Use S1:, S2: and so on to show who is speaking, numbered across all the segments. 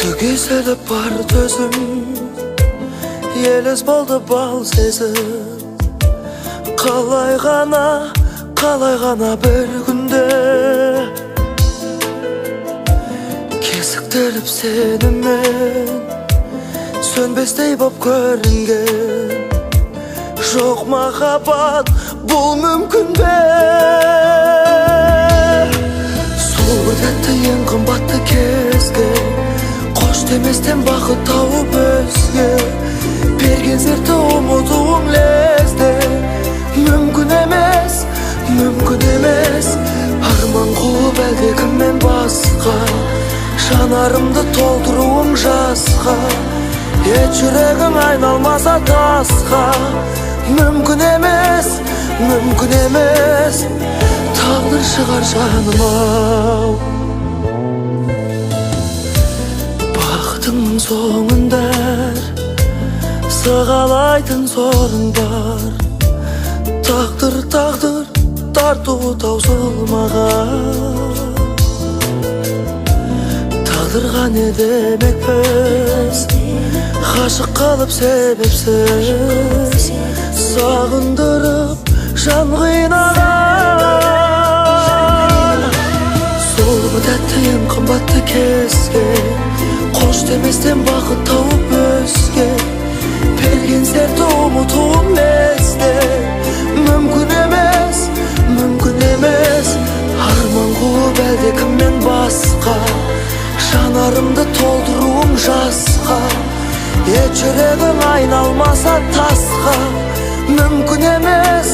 S1: Түгесіліп бар төзім, елес болды бал сезім. Қалай ғана, қалай ғана бір күнде кезіктіріп сенімен сөнбестей боп көрінген жоқ махаббат бұл мүмкін бе? Сол бір тәтті ең қымбатты кезге қош деместен бақыт тауып өзге берген сертті ұмытуың лезде мүмкін емес, мүмкін емес. Арман қуып әлдекіммен басқа жанарымды толтыруың жасқа, ет жүрегің айналмаса тасқа. Мүмкін емес, мүмкін емес, тағдыр шығар жаным ау. Бақытыңның соңында сығалайтын сорың бар. Тағдыр, тағдыр тартуы таусылмаған. Тағдырға не демекпіз, ғашық қалып себепсіз сағындырып жан қинаған. Сол бір тәтті ең қымбатты кезге қош деместен бақыт тауып өзге берген сертті ұмытуың лезде мүмкін емес, мүмкін емес. Арман қуып әлдекіммен басқа жанарымды толтыруың жасқа, ет жүрегің айналмаса тасқа. Мүмкін емес,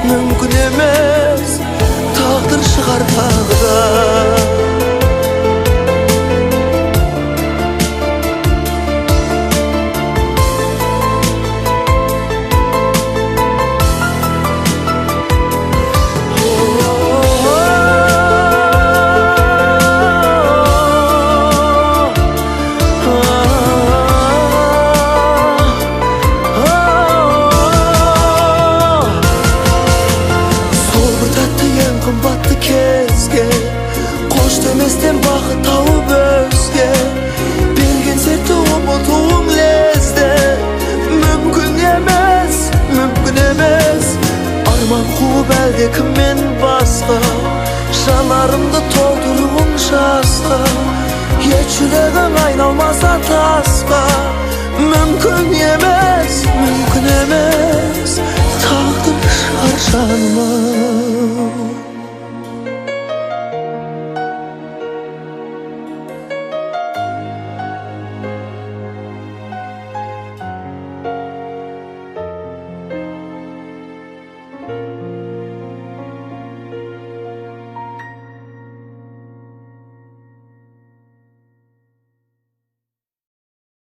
S1: мүмкін емес, тағдыр шығар тағы да. Сол бір тәтті ең қымбатты кезге қош деместен бақыт тауып өзге берген сертті ұмытуың лезде мүмкін емес, мүмкін емес. Арман қуып әлдекіммен басқа жанарымды толтыруың жасқа, ет жүрегің айналмаса тасқа. Мүмкін емес, мүмкін емес.